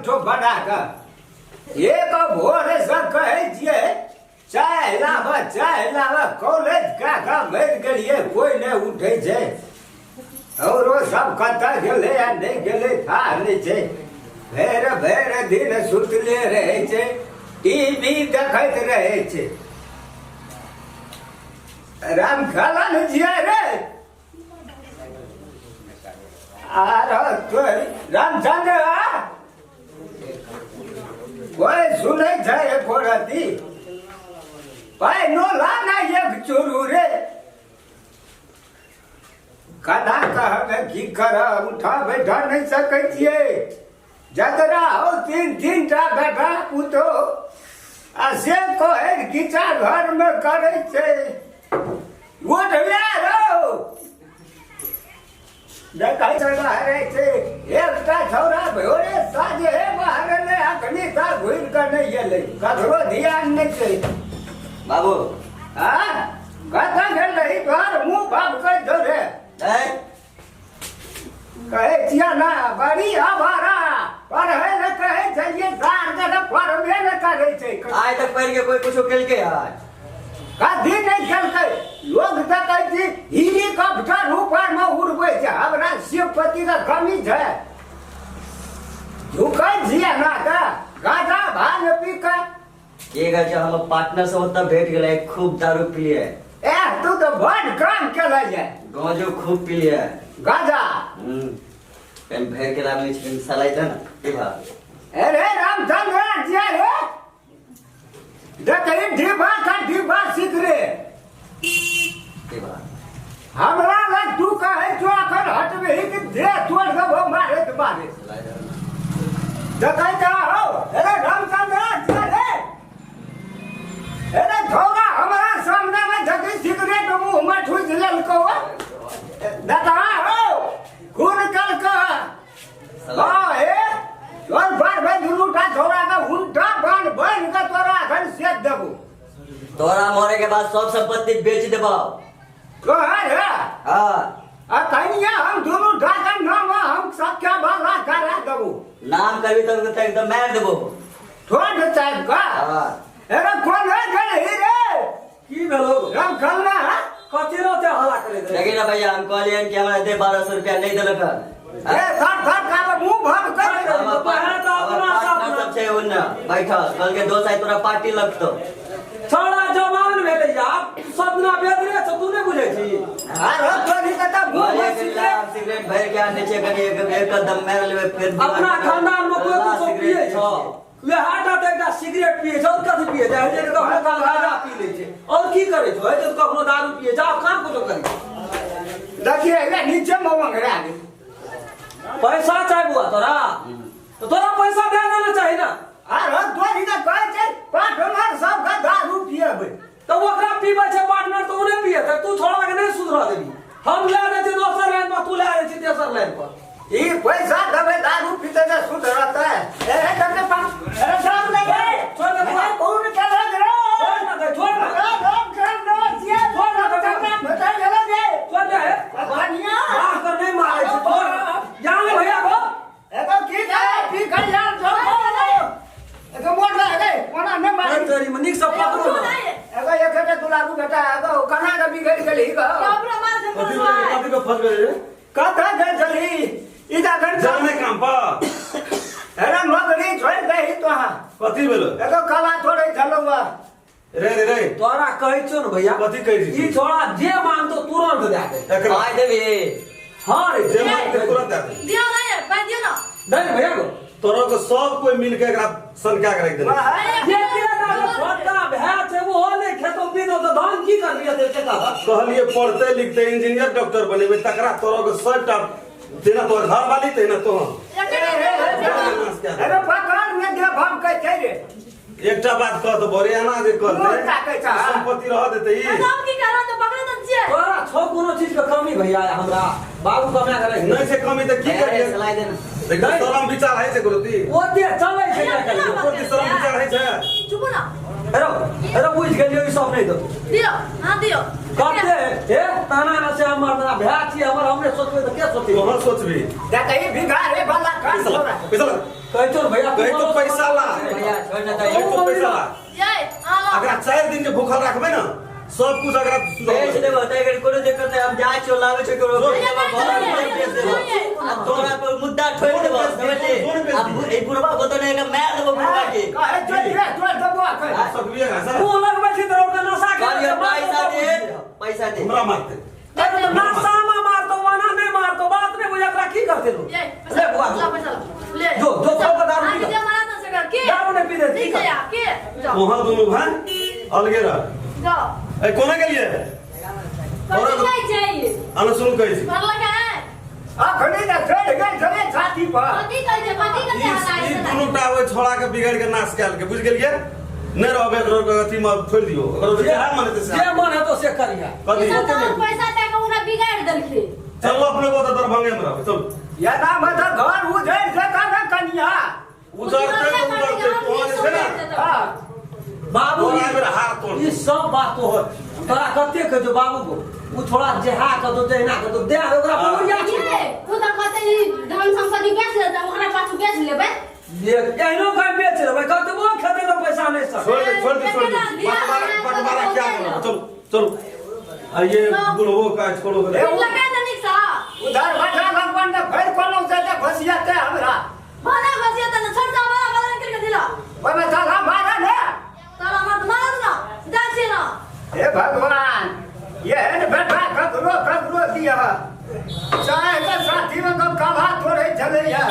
छौ बना कऽ। एक भोरसँ कहै छियै चाय लाबऽ, चाय लाबऽ, कॉलेज कए कऽ मरि गेलियै, कोइ नहि उठै छै। औरो सब कतऽ गेलै आ नहि गेलै थाह नहि छै। भरि भरि दिन सुतले रहै छै, टीवी देखैत रहै छै। राम खेलन छियै रे आर तोर रामचंद्र, कोइ सुनै छै एको रति? पाइ नो लाना एक चूरू रे, कना कहबै, की करब, उठा बैठा नहि सकै छियै। जकरा हौ तीन तीन टा बेटा पुतोह आ से कहै खींचा घरमे करै छै। उठले रौ, देखै छै बाहरे छै एकटा छौड़ा, भोरे साँझे बाहर नहि, अखनी ता घुरि कऽ नहि गेलै, ककरो ध्यान नहि छै। बाबू। हाँ, कतऽ गेल रही? तोहर मुँह बाप कहि दौ रे। ऐ। कहै छियै ने, बड़ी अभारा, पढ़ै लए कहै छलियै सार के तऽ पढ़बे ने करै छै। आइ तक पढ़ि के कोई कुछो केलकै है? कथी नहि केलकै? लोग तऽ कहै छै हेलीकॉप्टर ऊपरमे उड़बै छै। हमरा शिवपति के कमी छै? झुकै छियै ने तऽ गाजा भांग पी कऽ। एक छै हमर पार्टनर सब ओतऽ भेट गेलै, खूब दारू पिलियै। ए, तू तऽ बड़ काम केलै ये। गांजो खूब पिलियै। गाजा। पेन भरि के लाबै छै सलाइ दे ने की भा। अरे रामचंद्र जिया रे, देखही डिब्बा का डिब्बा सिगरेट। की भा? हमरा लग तू कहै छौ अखन हटबही कि देह तोड़ देबो मारैत मारैत। सलाइ दे ने। देखै तऽ हौ। अरे रामचंद्र जिया रे, अरे छौड़ा हमरा सामने में देखी सिगरेट मुंह में ठुसि लेलकौ। देखा हौ, खून कलकौ। हाँ, हे चल बार भाई, दुनू टा छौड़ा के उल्टा बान्ह बान्ह के तोरा अखन सेक देबो। तोरा मरे के बाद सब संपत्ति बेच देबो। तोहर है? हाँ। आ कहिया हम दुनू टा के नाम हम सबके वाला करा देबो। नाम करबी तब तो एकदम मार देबो। ठोंठ चाप का। हाँ। अरे कौन है गलही रे? की भेलो? राम खलना है। कथी रहते हल्ला करे? देखी ना भैया, हम कहलियन कि हमरा दे 1200 रुपया, नहीं देलक हन। ए, थर थर का मुंह भर कर। हमर पहले तो अपना पार्टनर सब छै ओन्ने बैठल, कहलकै दोस्त आइ तोरा पार्टी लगतौ। छौड़ा जवान भेलै आब, सब दिना बेदरे छै, तू नहि बुझै छी? अरे तोरी के तऽ मुंह कहलियै में कि सिगरेट हम सिगरेट भरि के आनै छियै, कनि एक एक कदम मारि लेबै फेर। अपना खानदान में कोई कुछो पिए छौ? वएह टा तऽ एकटा सिगरेट पिए छै, और कथी पिए छै? जे कखनो काल गाजा पी लै छै, और की करै छौ? जे कखनो दारू पिए छै, आब कहाँ कुछो करै छै? देखिए, ये नीचे में ओंघरा गेल। पैसा चाही बुआ तोरा? तो तोरा पैसा दे देना चाही ना। अरे तोरी के कहै छै पार्टनर सबके दारू पियेबै। तऽ ओकरा पीबै छै पार्टनर तऽ ओ नहि पियेतै। तू छोड़ा के नहि सुधरऽ देबी। हम लए दै छियै दोसर लाइन पर, तू लए दै छी तेसर लाइन पर। ई पैसा देबै, दारू पीते ने सुधरतै। ए डॉक्टर पास, अरे साहब नहीं रे। छोड़ दे बुआ। अरे कौन केलक रे? छोड़ ना दे, छोड़ ना। अरे राम कर दो जिया। छोड़ ना दे। बता गेलो रे। छोड़ दे हे। बढ़िया। बाह कर नहीं मारे छै, छोड़ जान ले भैया को। एगो की खाय पी खाय यार, छोड़ एगो मोड़ ले रे, कोना ने मारे। तोरी में नीक से पकड़ो ना। एगो एक के दुलारू बेटा, एगो कना के बिगड़ गेली गो। कथी कथी के फंस गेल रे? कथा गेल छली ई जाखन जाने काम पर। अरे नौकरी छोड़ दही तोहा। कथी भेलो? एगो कला छोड़े छलौआ। रे रे रे। तोरा कहै छियौ ने भैया। कथी कहै छी? ई छोड़ा जे मांगतो तुरंत दए दे। एकरा पाइ देबी? हाँ रे। जे मांगते तुरंत दए दे। दियो ना ये पाइ दियो ना। दे ने भैया को। तोरा के सब कोई मिल के एकरा सनका के राखि देने। जे के छोटका भए छै ओहो नहि खेतो पीतो तऽ धान की करबियै ते टका? कहलिए पढ़ते लिखते इंजीनियर डॉक्टर बनेबे, तकरा तोरा के सबटा जेना तोहर घर वाली तहिना तोहर। अरे पकड़ में दे भम के छै रे। एकटा बात कह तो बड़े एना जे मोन करते ताकै छह। संपत्ति रह देते ई। हम की करब तऽ पकड़े तऽ छियै। तोरा छौ कोनो चीज के कमी भैया? हमरा बाबू कमा के रखि। नहीं छै कमी तऽ की अरे करियै? सलाइ दे ना। देखियौ, शरम विचार है छै गुरुती। ओते चलै छै भैया, आइ काल्हि। केना ओते शरम विचार है छै। चुप ना। अरे अरे, बुझि गेलियौ, ई सब नहि देतौ। दियो, हाँ दियो। कते हे ताना न से हमर ना भए छी हमर, हमरे सोचबै तऽ के सोचतै? तोहर सोचबी। देखही भिखारे वाला काम पैसा ला, छोड़ा। पैसा ला। कहै छौ ने भैया, कहै तो पैसा ला। भैया छोड़ ना। कहै तो पैसा ला। ये आ लो। अगरा 4 दिन के भूखल रखबै ना, सब कुछ अगरा बेच देबो त एकर कोनो दिक्कत नहीं, हम जाइ छियो लाबै छियो केकरो, बेच देबो, घर पर बेच देबो। आ तोरा पर मुद्दा ठोक देबो, समझली? आ ई बुढ़बा को तो नहीं मार देबो बुढ़बा के। कहै छौ रे, तोड़ देबो अखन। सकबिए घासा। मुंह लगबै छी तऽ ओकर नशा के कहलियो पैसा दे, पैसा दे। हमरा मारते। अरे तऽ नशा में मारतो, माना नहीं मारतो, बात नहीं बुझे, एकरा की करते लोग? ये ले बुआ, ला पैसा ला ले। जो जो सब के दारू पी आगे लो। मारा तो सकर के दारू नहीं पी दे, ठीक है यार के जाओ। तोहाँ दुनू भाई अलगे रह। जाओ। ए कोना गेलिए? कथी कहै छै? आना सुन कहै छी। घर लगा है। अखनी तऽ चढ़ि गेल छलै छाती पर। कथी कहै छै? कथी ई कथी हलाइ ई छै? दुनू टा ओहि छोड़ा के बिगाड़ के नाश कयल के, बुझि गेलिए? नहि रहबै एकरो अथी मे, छोड़ि दियौ एकरो, जेहा मन हेतै जे से मन हेतो से करिया। कथी? ई सब तऽ और पैसा दए के ओकरा बिगाड़ि देलखिन। चलू अपने को तऽ दरभंगे मे रहबै, चलू। एना मे तऽ घर उजड़ि जेतऽ ने कनिया। उजरतै तऽ उजरतै, तोहर जे छै ने हँ। बाबू, तोरा एहि बेर हार तोड़। ई सब बात तोहर तोरा कते कहै छौ बाबू गो, ओ छोड़ा जेहा कतौ जहिना कतौ दे ओकरा बबुरिया छै। ये तू तऽ कहतै ई धन संपत्ति बेच लेतै, ओकरा पाछू बेच लेबै। एहनो कहीं बेच लेबै, कतबो खेतै तऽ पैसा नहि सक। छोड़ दे, छोड़ दे, छोड़ दे। बंटवारा बंटवारा क्या करब? चलो चलो, आ ये बुढ़बो का छोड़ो। फिर लगा दे नीक सँ। उधर बैठा भगवान ने फेर कोनो से तऽ घोसियाते हमरा। भला घसिया तऽ ने छोड़ जा, बड़ा बड़ा निकल के दिला। ओहिमे ताला मारऽ ने। ताला मार मार ना जाइ छियै ना। हे भगवान, एहन बेटा ककरो ककरो दिया। चाहे के साथी में तो कला थोड़े छलैया।